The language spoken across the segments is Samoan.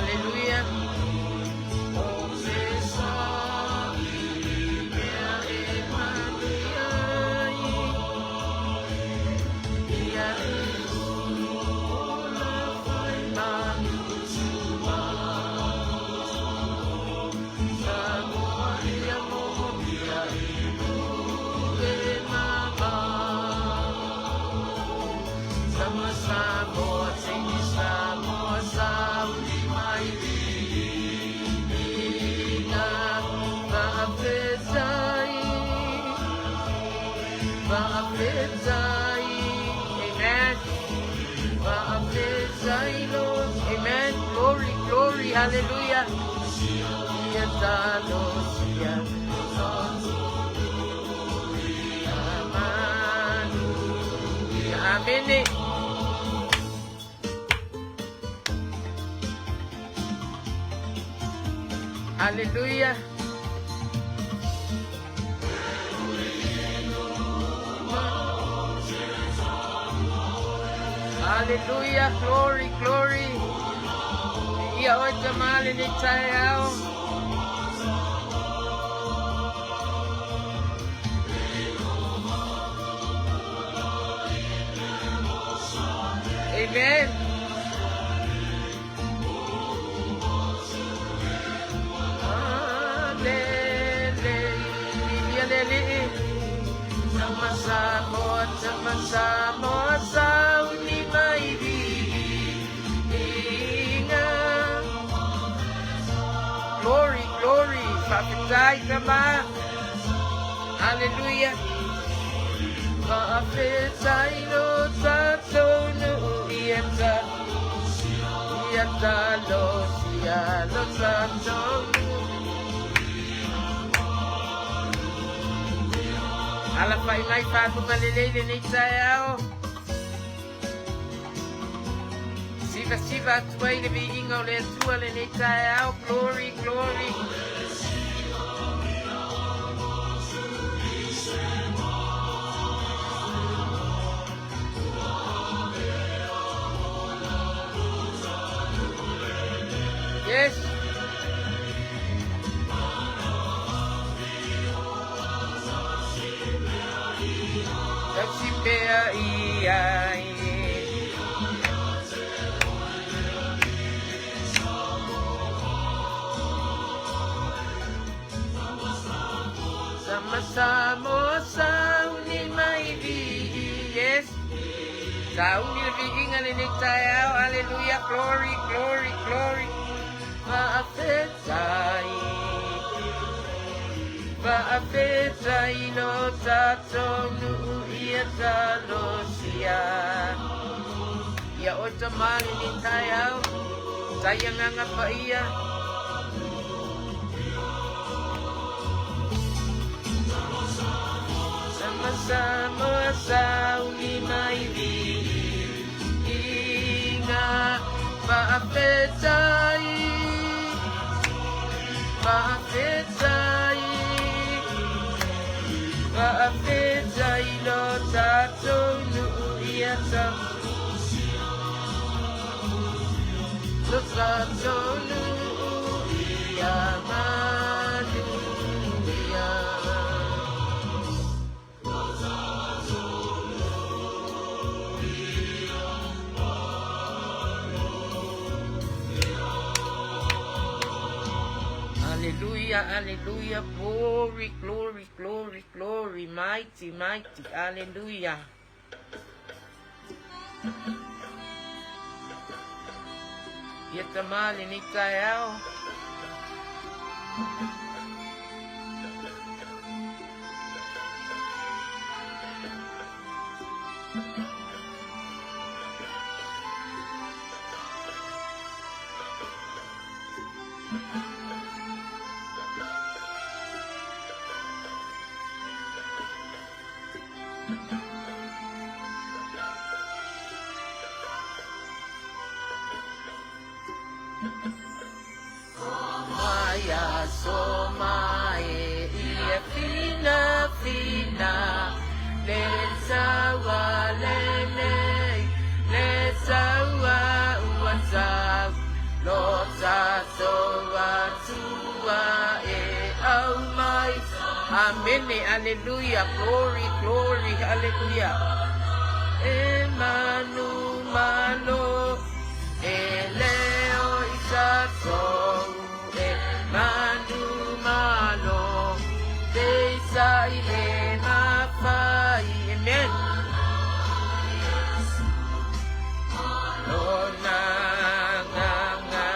Hallelujah. Amen. Amen. Glory, glory, hallelujah. Amene. Hallelujah. Hallelujah. Glory, glory. Ia oe te male ni tae ao. Amen. Glory, glory. Faafetai tama. Hallelujah. Faafetai lo tatou nuu ia ta. Ia ta lo sia lo tatou nuu. Alafai mai faatuga lelei lenei taeao. Siva siva atu ai le viiga o le Atua lenei taeao. Glory, glory. Yes. Tausi pea ia i. Sama Samoa sauni mai vi'i. Yes. Sauni le viiga lenei taeao. Hallelujah. Glory, glory, glory. Faafetai. Faafetai lo tatou nuu ia talosia. Ia oe tama lenei taeao. Tai agaga paia. Sama Samoa sauni mai viiga. Faafetai. Faafetai. Faafetai lo tatou nuu ia ta. Lo tatou nuu ia manuia. Hallelujah, hallelujah, glory, glory, glory, glory, mighty, mighty, hallelujah. Ia tama lenei taeao. Maia so mae ia fina fina le taua lenei le taua ua tau Lo tatou Atua e aumai. Amene, aleluia, glory, glory, haleluia. E manu malo, e leo i tatou, e manu malo, peitai e mafai. Amen. Lona nganga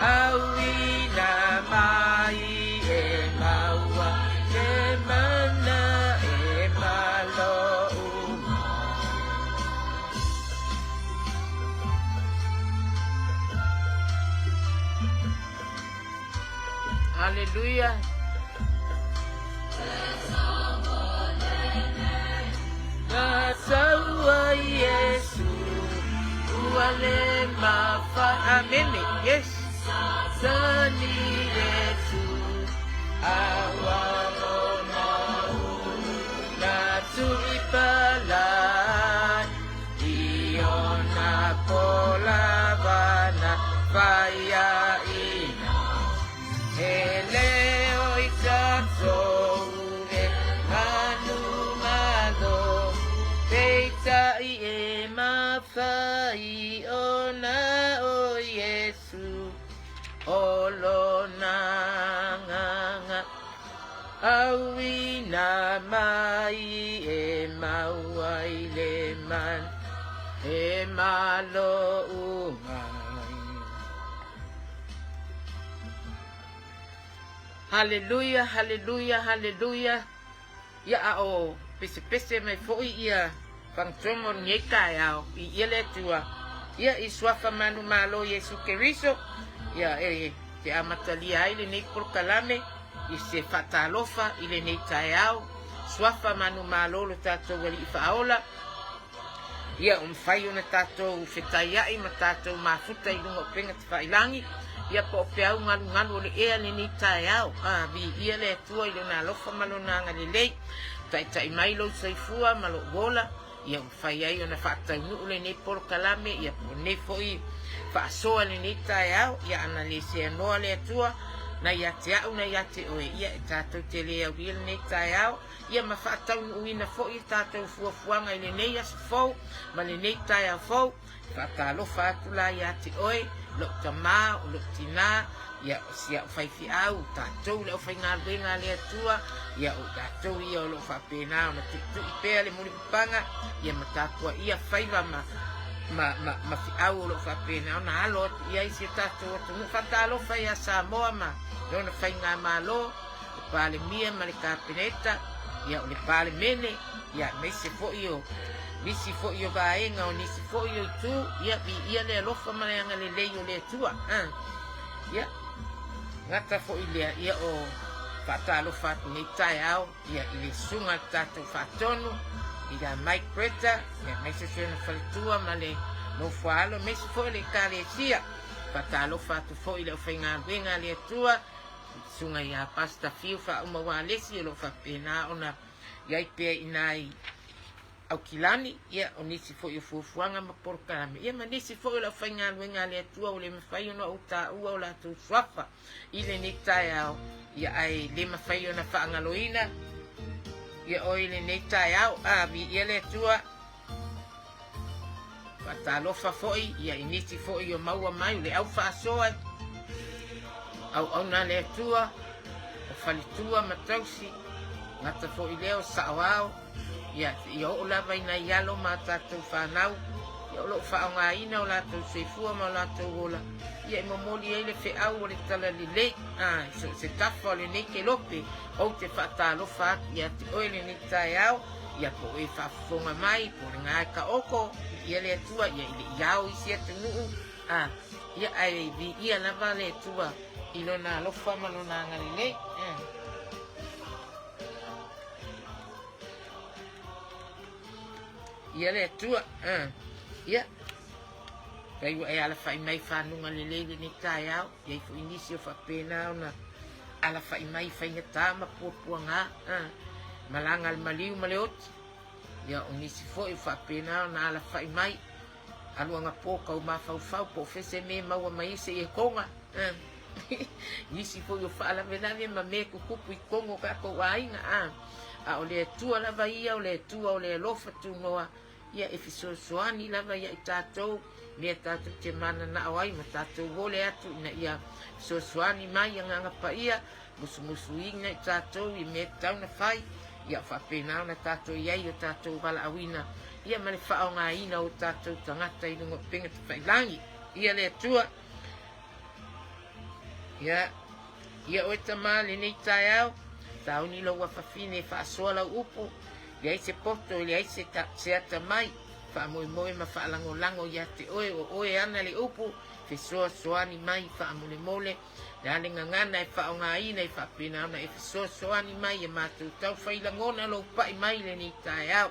auina mai e maua le mana e malo uma. Hallelujah. Saua Iesu ua le mafa. Amene. Yes. Sani Iesu awa lona na tuipalan Iona polavana faiaina E leo i tatou e manu malo, Peitai e mafai ona o Iesu, O lona nganga auina mai e mau ai le man e malo umai. Haleluia, haleluia, haleluia. Ia a o pesepese mai foi ia fagatoga o lenei taeao i ia le Atua. Ia i suafa manumalo Iesu Keriso, ia e te amatalia ai lenei polokalame i se faatalofa i lenei taeao. Suafa manumalo lo tatou Alii Faaola. Ia ua mafai ona tatou fetaia'i ma tatou mafuta i luga o upega tafailangi, ia po o peau galugalu o le ea lenei taeao. A, viia le Atua i Lona alofa ma Lona agalelei, taitai mai lou soifua ma lou ola, ia ua mafai ai ona faataunuu lenei polokalame, ia po o lenei foi faasoa i lenei taeao. Ia ana le seanoa le Atua, na ia te a'u na ia te oe, ia e tatou te le aulia lenei taeao. ia ma faataunuuina foi a tatou fuafuaga i lenei aso fou ma lenei taeao fou. E faatalofa atu la ia te oe, lou tamā, o lou tinā, ia o si au faifeau, o tatou le aufaigaluega a le Atua, ia o tatou ia o lo o faapena ona tuitui pea le mulipapaga, ia ma tapuaia faiva ma ma, ma, ma feau o lo o faapena ona alo atu i ai si o tatou atunuu. Faatalofa ia Samoa ma lona faigamalo. le Palemia ma le Kapeneta, ia o le Palemene, ia aemaise foi o nisi foi o vaega o nisi foi o itu, ia viia le alofa ma le agalelei o le Atua. Ah. Ia, gata foi lea, ia o faatalofa atu nei taeao, ia i le susuga a le tatou faatonu, i a Mike Greta, ia aemaise si ona faletua ma le nofoaalo, aemaise foi o le Ekalesia. Faatalofa atu foi i le aufaigaluega a le Atua, Susuga ia Pastor Fiu Faauma Walesi o lo o faapena ona i ai pea i ina i Aukilani, ia, o nisi foi o fuafuaga ma polokalame, ia ma nisi foi o le aufaigaluega a le Atua ua le mafai ona ou taua o latou suafa i lenei taeao, ia ae le mafai ona faagaloina ia oe i lenei taeao. A, viia le Atua. Faatalofa foi ia i nisi foi o maua mai o le au faasoa auauna a le Atua, o faletua ma tausi, gata foi lea o saoao, ia seia oo lava i nai alo ma a tatou fanau, ia o lo o faaaogaina o latou soifua ma o latou ola, ia e momoli ai le feau o le talalelei, a, i so o se tafa o lenei kelope, ou te faatalofa atu ia te oe lenei taeao, Ia po o e faafofoga mai, po o le gaekaoko, viia le Atua, ia i le i ao i isi atunuu, a, ia ae viia lava le Atua i Lona alofa ma Lona agalelei. Ia le Atua, a, ia, kai ua e alafai mai fanuga lelei lenei taeao, i ai foi nisi o faapena ona alafai mai i faigata ma puapuaga, a, malaga le maliu ma le oti. Ia, o nisi foi o faapena ona alafai mai. Alu anapo tau mafaufau po o fea se mea e maua mai ai se iekoga. Nisi foi o faalavelave ma mea e tutupu i totonu o tatou aiga, a. A o le Atua lava ia, o le Atua o le alofa tunoa, ia e fesoasoani lava ia i tatou, mea tatou te mananao ai ma tatou ole atu ina ia fesoasoani mai Agaga Paia, musumusuina i tatou i mea e tatau ona fai, ia faapena ona tatou i ai i o tatou valaauina, ia ma le faaaogaina o tatou tagata i luga o upega tafailagi. Ia le Atua. Ia, ia oe tama lenei taeao, sauni lou afafine e faasoa lau upu, leai se poto, leai se, ta, se atamai, faamoemoe ma faalagolago ia te oe, o oe ana le upu, fesoasoani mai faamolemole, le a le gagana e faaaogaina e faapena ona e fesoasoani mai ia matou taufai lagona lou pai mai lenei taeao,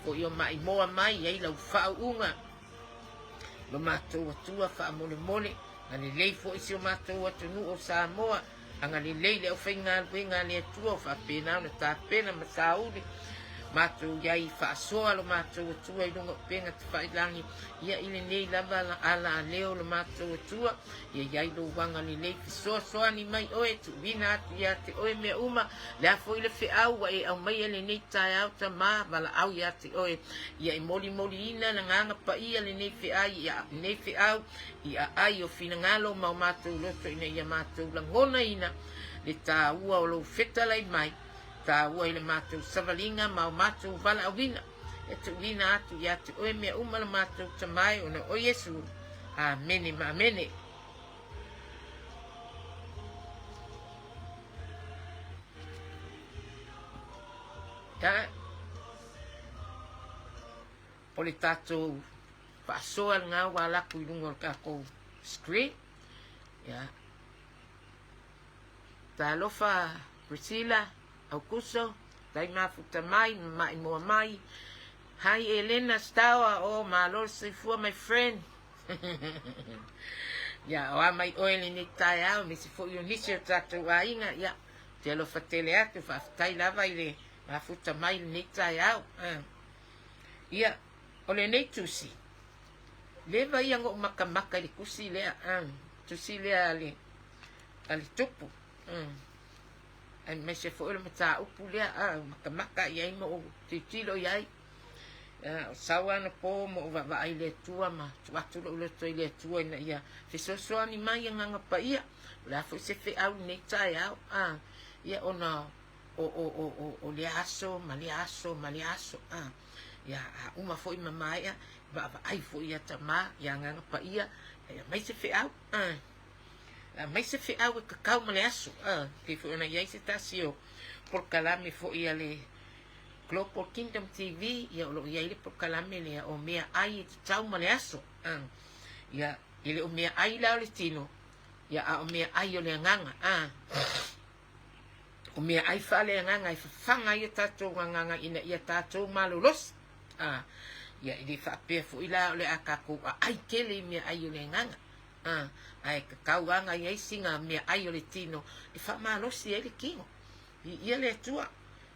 foi o maimoa mai ai lau faauuga, lo matou Atua faamolemole, agalelei foi si o matou atunuu o Samoa, agalelei le aufaigaluega a le Atua o faapena ona tapena ma sauli matou i ai faasoa lo matou Atua i luga o upega tafailagi, ia i lenei lava ala leo lo matou Atua, ia i ai lou agalelei fesoasoani mai oe, tuuina atu ia te oe mea uma, le a foi le feau ua e aumaia lenei taeao Tama, valaau ia te oe, ia e molimoliina le Agaga Paia lenei feai, ia, lenei feau i aai o finagalo ma o matou loto ina ia matou lagonaina le taua o lou fetalai mai, taua i le matou savaliga ma o matou valaauina. E tuuina atu ia te oe mea uma le matou Tama e ona o Iesu. Amene ma amene. Ia, o le tatou faasoa lena ua ala atu i luga o le tatou screen. Ia. Talofa Priscilla, Aukuso, tai mafuta mai, maimoa mai. Hi Elena Stower, oh malo le soifua my friend. Ia, o a mai oe lenei taeao, aemaise foi o nisi o tatou aiga, ia, te alofa tele atu, faafetai lava i le mafuta mai lenei taeao. Ia, o lenei tusi, leva ia na ou makamaka i le tusi lea, tusi lea a le, a le tupu. Aemaise foi o le mataupu lea, a, makamaka i ai ma ou tilotilo i ai. O sau anapo ma ou vaavaai i le Atua ma tuu atu lou loto i le Atua ina ia fesoasoani mai Agaga Paia. O le a foi se feau i lenei taeao, a, ia ona o, o, o, o, o lea aso ma lea aso ma lea aso, a, ia, a uma foi ma maea, vaavaai foi ia Tama, ia Agaga Paia, ia aumai se feau, a, aumai se feau e kakau ma le aso, a, pei foi ona i ai se tasi o polokalame foi a le Global Kingdom TV, ia o lo o i ai le polokalame lea o meaai e tatau ma le aso. A, ia, e le o meaai la o le tino, ia a o meaai o le agaga. A, o meaai faaleagaga e fafaga ai o tatou agaga ina ia tatou malolosi. A, ia e le faapea foi la o le a tatou aai tele i meaai o le agaga. A, ae tatau lava ona i ai sina meaai o le tino e faamalosi ai le tino. Viia le Atua,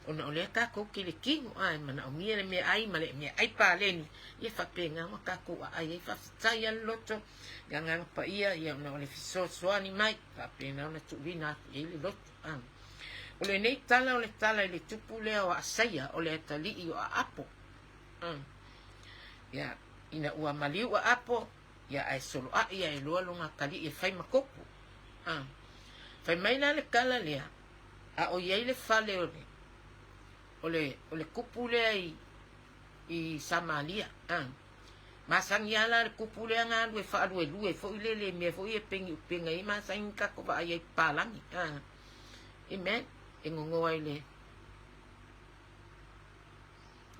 ona o lea tatou te i le tino, a e manaomia le meaai ma le meaai paleni, ia faapena ona tatou aai ai. Faafetai lava le loto i le Agaga Paia, ia ona o le fesoasoani mai, faapena ona tuuina atu i ai le loto. A. O lenei tala o le tala i le tupu lea o Asaia, o le atalii o Aapo. A. Ia, ina ua maliu Aapo, ia ae soloai ae loa lona atalii e fai ma tupu. A. Fai mai la le tala lea, a o i ai le fale o le, o le, o le kupu lea i, i Samalia. A. Masani lava la le kupu lea na alu e faaluelue foi lele i mea foi e peni upega ai, masani ona tatou vaai ai i papalagi. A. Amen. E nonoa i le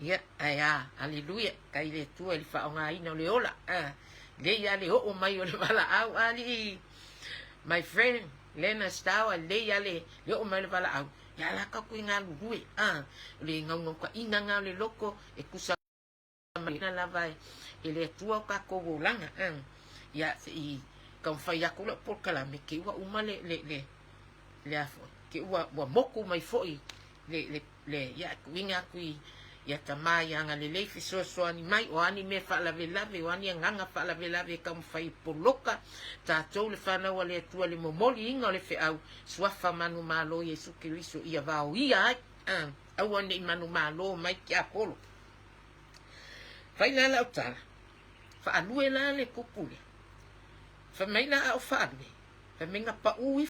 Ia, ae a, aleluia, tai le Atua i le faaaogaina o le ola. A, lei lava le oo mai o le valaau, alii, my friend, Lena Stower, lei lava le, le oo mai o le valaau, ia la tatou i galulue, a, o le naunautaiga lena o le loto, e tusa mai lava e le Atua o tatou olaga, a. Ia, se i taumafai atu lau polokalame, te i ua uma le, le, le, le a foi, te i ua, ua moku mai foi le, le, le, ia, tuuina atu i, Ia Tama ia agalelei fesoasoani mai, o a ni mea faalavelave, o a ni agaga faalavelave e taumafai e poloka tatou le fanau a le Atua i le momoliina o le feau, Suafa manumalo Iesu Keriso ia vaoia ai, aua ne i manumalo mai tiapolo. Fai la lau tala, faalue la le kupu lea. Fai mai la a o faalue, fai mai na pau ifo.